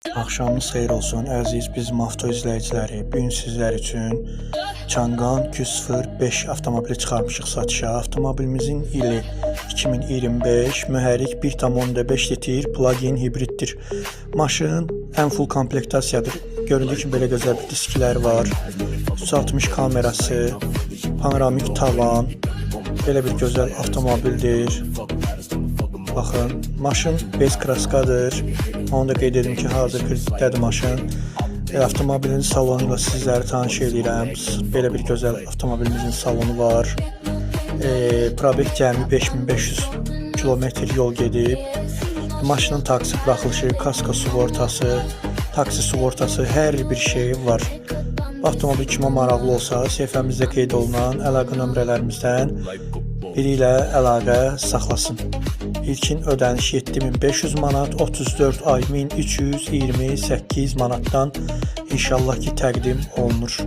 Axşamınız xeyir olsun, əziz bizim avto izləyiciləri. Bu gün sizlər üçün Changan Q05 avtomobili çıxarmışıq satışa. Avtomobilimizin ili 2025, mühərrik 1,5 litr plug-in hibriddir. Maşın ən full komplektasiyadır. Göründüyü kimi belə gözəl bir diskləri var. 360 kamerası, panoramik tavan, belə bir gözəl avtomobildir. Baxın, maşın bez kraskadır. Onu da qeyd edim ki, hazır kreditdədir maşın. Avtomobilin salonu ilə sizləri tanış eləyirəm. Belə bir gözəl avtomobilimizin salonu var. Probek cəmi 5500 kilometr yol gedib. Maşının taksi buraxılışı, kasko sığortası, taksi sığortası, hər bir şeyi var. Bu avtomobil kimə maraqlı olsa, səhifəmizdə qeyd olunan əlaqə nömrələrimizdən biri ilə əlaqə saxlasın. İlkin ödəniş 7500 manat, 34 ay 1328 manatdan inşallah ki təqdim olunur.